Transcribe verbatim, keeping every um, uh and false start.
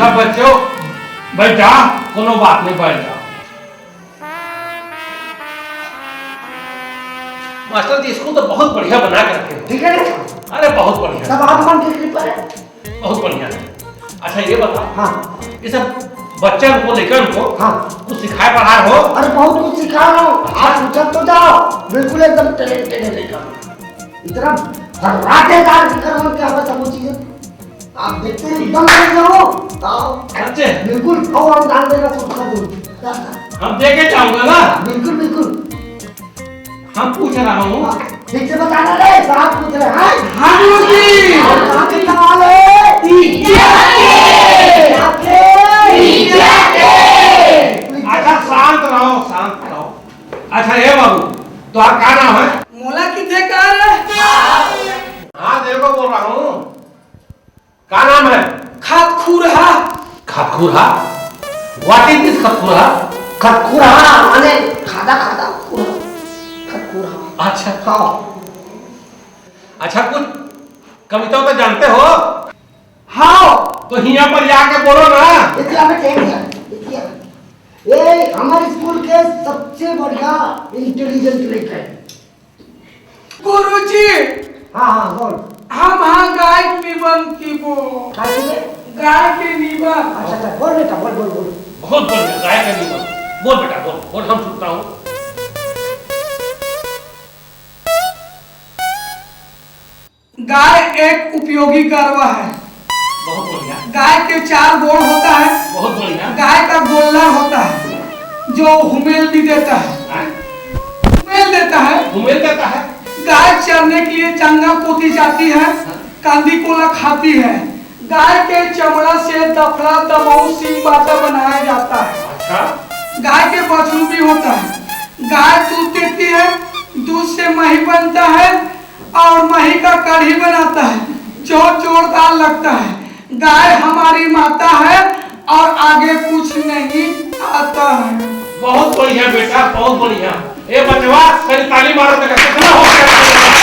सब बच्चों, बैठ जा, कोनो बात नहीं, बैठ जा। मास्टर जी, स्कूल तो बहुत बढ़िया बना के रखे हो। ठीक है ना? अरे, बहुत बढ़िया। सब आप मन के कृपा है। बहुत बढ़िया। अच्छा, ये बता, हाँ। ये सब बच्चन को, लइकन को हाँ। कुछ सिखाए पढ़ाए हो? अरे, बहुत कुछ सिखा रहा हूँ। आप उठक तो जाओ, बिल्कुल एकदम talented है लइका। इतना फर्राटेदार कर रहा हूँ, क्या बताऊँ चीजें। आप देखते हैं, एकदम बढ़िया हो। आओ। सच्चे? बिल्कुल, आओ, हम दान देना शुरू कर दो। हम दे के जाऊंगा ना? बिल्कुल, बिल्कुल। हम पूछ रहा हूँ। हाँ, ठीक से बताना रे, साहब पूछ रहे हैं। हाँ, गुरु जी। और कहाँ के सवाल है? विद्या के। क्या के? विद्या के। अच्छा, शांत रहो, शांत रहो। अच्छा, ये बाबू, तो आप का नाम है? मोला किथे का रे? हाँ, तेरे को बोल रहा हूँ। का नाम है? खतखुरहा। खतखुरहा? What is this खतखुरहा? खतखुरहा माने खादा खादा खुरहा। खतखुरहा। अच्छा। हाँ। अच्छा, कुछ कविता तो जानते हो? हाँ। तो हिया पर जाके बोलो ना। इतिया में टेक जा, इतिया। ए, हमारे स्कूल के सबसे बढ़िया intelligent लड़का है। गुरुजी। हाँ, हाँ, बोल। हम हाँ गाय के निबंध की बोल। का चीज है? गाय के निबंध। अच्छा, अच्छा, बोल बेटा, बोल, बोल, बोल। बहुत बढ़िया, गाय के निबंध। बोल बेटा, बोल, बोल, हम सुनता हूँ। गाय एक उपयोगी गरवा है। बहुत बढ़िया। गाय के चार गोड़ होता है। बहुत बढ़िया। गाय का गोल्लर होता है, जो हुमेल भी देता है। हाँ? हुमेल देता है। हुमेल देता है। गाय चरने के लिए जंगल कोती जाती है, हाँ। कांदी कोला खाती है। गाय के चमड़ा से दफड़ा, दमऊ, सींग बाचा बनाया जाता है। अच्छा। गाय के बछरू भी होता है। गाय दूध देती है, दूध से मही बनता है और मही का कढ़ी बनाता है, जो जोरदार लगता है। गाय हमारी माता है और आगे कुछ नहीं आता है। बहुत बढ़िया बेटा, बहुत बढ़िया। ए बचवा, तेरी ताली मारो बेटा, कितना हो गया?